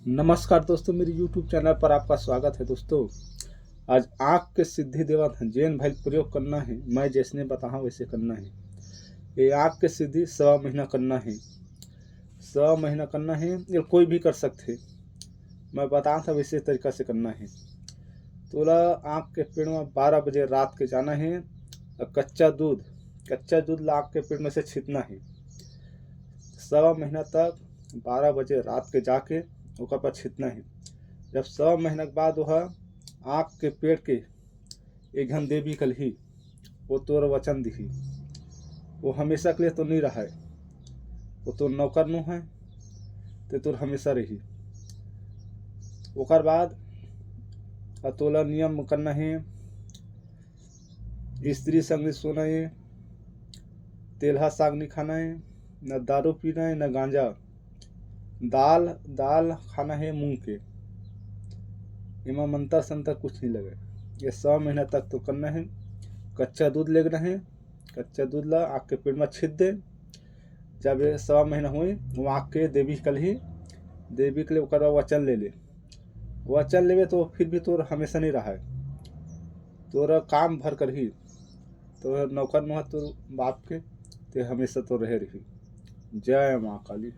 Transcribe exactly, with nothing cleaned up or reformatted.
नमस्कार दोस्तों, मेरे YouTube चैनल पर आपका स्वागत है। दोस्तों, आज आँख के सिद्धि देवत हैं, जेन भाई प्रयोग करना है, मैं जैसने बताहा वैसे करना है। ये आँख के सिद्धि सवा महीना करना है, सवा महीना करना है, ये कोई भी कर सकते हैं। मैं बताहा वैसे तरीका से करना है। तोला आँख के पेड़ में बारह बजे रात के जाना है और कच्चा दूध, कच्चा दूध ला आँख के पेड़ में से छीतना है। सवा महीना तक बारह बजे रात के जाके ओकर पर छीतना है। जब सवा महीना के बाद वह आँख के पेड़ के एक घन देवी कलही, वो तोर वचन दिही। वो हमेशा के लिए तो नहीं रहा है, वो तोर नौकर नो है, ते तोर हमेशा रही। ओकर बाद अ तोला नियम करना है, स्त्री संग नहीं सोना है, तेलहा साग नहीं खाना है, न दारू पीना है, न गांजा। दाल, दाल खाना है मूंग के। एमा मंतर संतर कुछ नहीं लगे। ये सौ महीना तक तो करना है। कच्चा दूध लेना है, कच्चा दूध ला आँख के पेड़ में छीत दे। जब ये सवा महीना हुई, वो आँख के देवी कलही, देवी के लिए ओकर बाद वचन ले ले। वचन लेवे तो फिर भी तोर हमेशा नहीं रहा है, तोर काम भर करही, तोर नौकर नुहा तोर बाप के, ते हमेशा तो रहे रही। जय माँ काली।